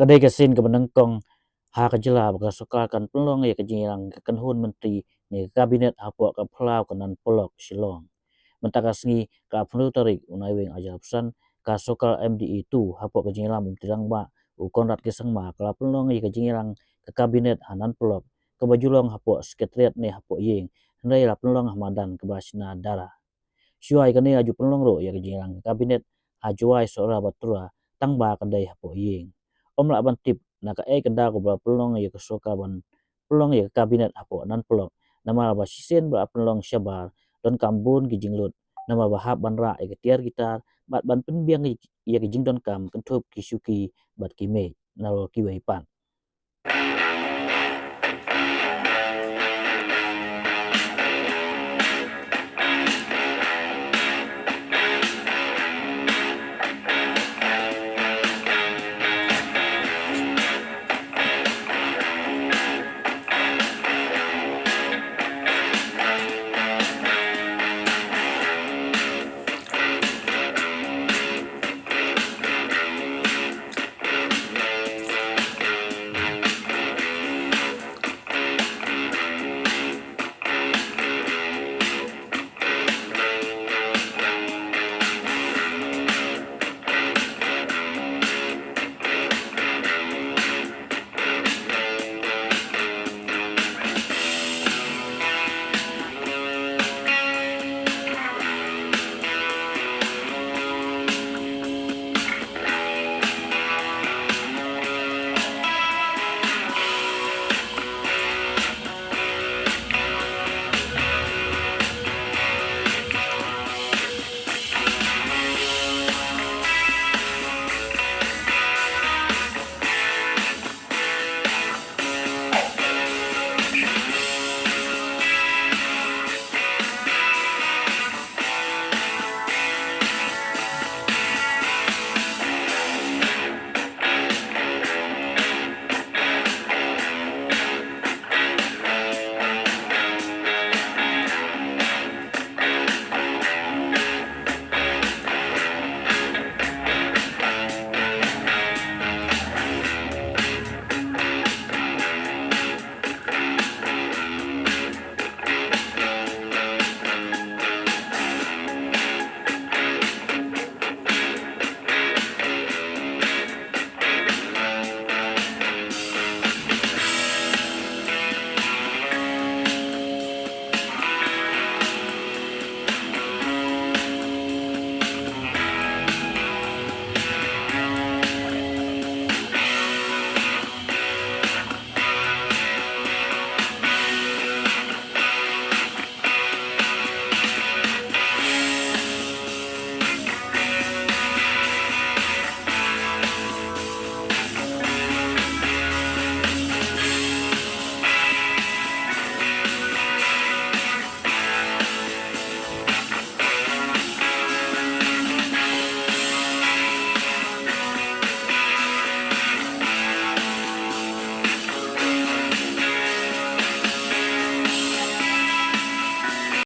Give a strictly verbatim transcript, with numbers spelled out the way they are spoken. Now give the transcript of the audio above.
Ka dei ka sien kaba nyngkong ha ka jylla ba ka sorkar kan pynlong ïa ka jingïalang ka kynhun myntri ne ka kabinet hapoh ka phyllaw ka Nan Polok, Shillong. Mynta ka sngi, ka arphew tarik u Naiwieng arhajar arphew san, ka sorkar M D A two hapoh ka jingïalam u Myntri Rangbah u Conrad K Sangma ka la pynlong ïa ka jingïalang ka kabinet ha Nan Polok, kaba ju long hapoh Secretariat ne hapoh ïing, hynrei la pynlong ha madan kaba shna dara. Shuwa ïa kane la ju pynlong ruh ïa ka jingïalang ka kabinet ha Jowai, Sohra bad Tura, tang ba ka dei hapoh ïing. Ym lah ban tip na kaei ka daw kaba la pynlong ïa ka sorkar ban pynlong ïa ka kabinet hapoh Nan Polok, namar ba shisien ba la pynlong shabar, donkam bun ki jinglut, namar ba hap ban rah ïa ka tiar ki tar bad ban pynbiang ïa ki jingdonkam kynthup ki shuki bad ki miej nalor kiwei pat.